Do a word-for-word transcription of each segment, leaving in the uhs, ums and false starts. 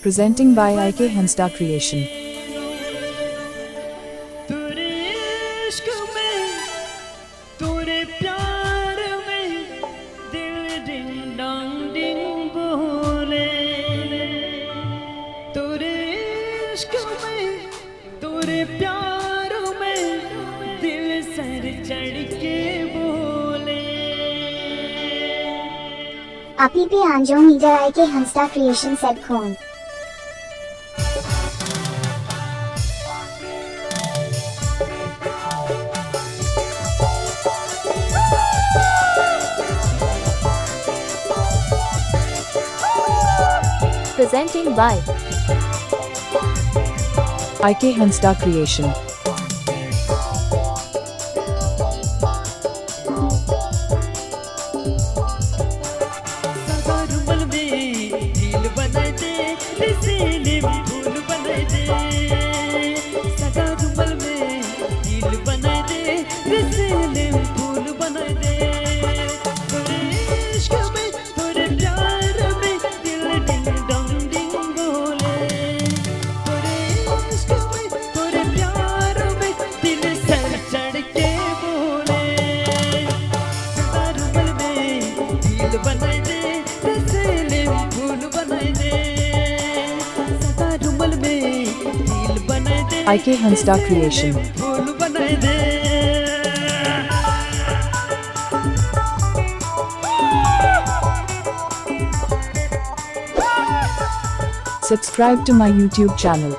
Presenting by I K Hansta Creation. तेरे इश्क में, तेरे प्यार में दिल डिंग डांग डिंग बोले। तेरे इश्क में, तेरे प्यार में दिल सर चढ़ के बोले। ᱟᱯᱮ ᱯᱮ ᱟᱸᱡᱚᱢ ᱮᱫᱟ ᱟᱭ ᱠᱮ ᱦᱟᱸᱥᱫᱟ ᱠᱨᱤᱭᱮᱥᱚᱱ ᱥᱮᱫ ᱠᱷᱚᱱ᱾ Presenting by I K Hansta Creation. सगा रुमाल में दिल बनाए दे, रिसेले में फूल बनाए दे। सगा रुमाल में दिल बनाए दे, रिसेले में फूल बनाए दे। तेरे इश्क में, तेरे प्यार में दिल डिंग डोंग डिंग बोले। तेरे इश्क में, तेरे प्यार में दिल सर चढ़ के बोले। सदा रुमाल में दिल बनाए दे, रिसेले में फूल बनाए दे। सदा रुमाल में दिल बनाए दे, I K Hansta Creation. फूल बनाए दे। Subscribe to my YouTube channel.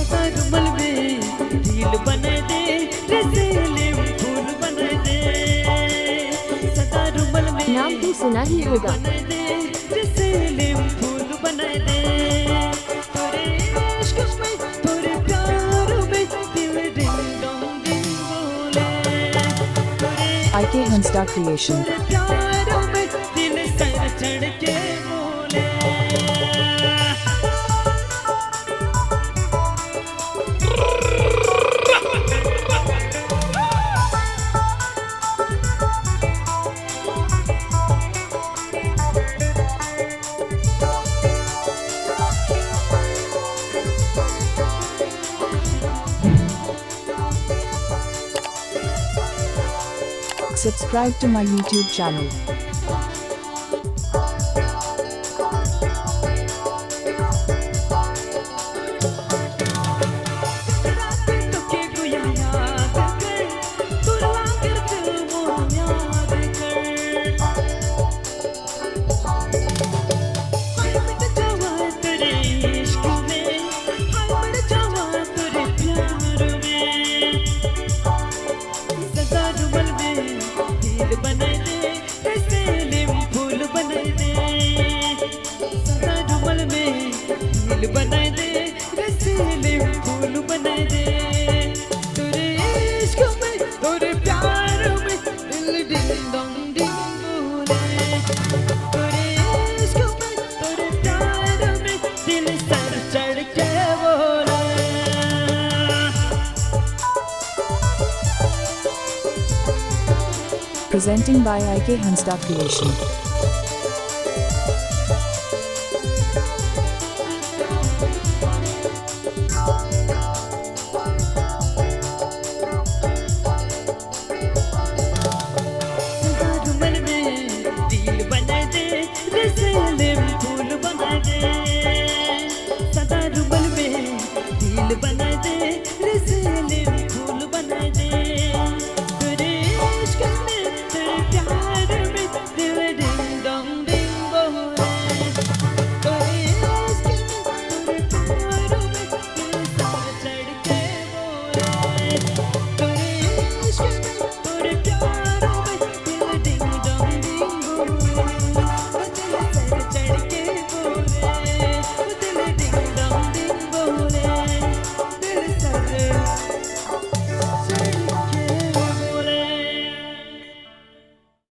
रुमाल में दिल बनाए दे, रसीले फूल बनाए दे। सदा रुमाल में नाम तो सुना ही होगा। बनाए दे, रसीले फूल बनाए दे। तेरे इश्क में, तेरे प्यार में दिल डिंग डोंग डिंग बोले। तेरे I K Hansta Creation. तेरे प्यार में दिल सर चढ़ के बोले। Subscribe to my YouTube channel. बनाए दे, रसीले फूल बनाए दे। सदा रुमाल में दिल बनाए दे, रसीले फूल बनाए दे। तेरे इश्क में, तेरे प्यार में दिल डिंग डोंग डिंग बोले। तेरे इश्क में, तेरे प्यार में दिल सर चढ़ के बोले। Presenting by I K Hansta Creation.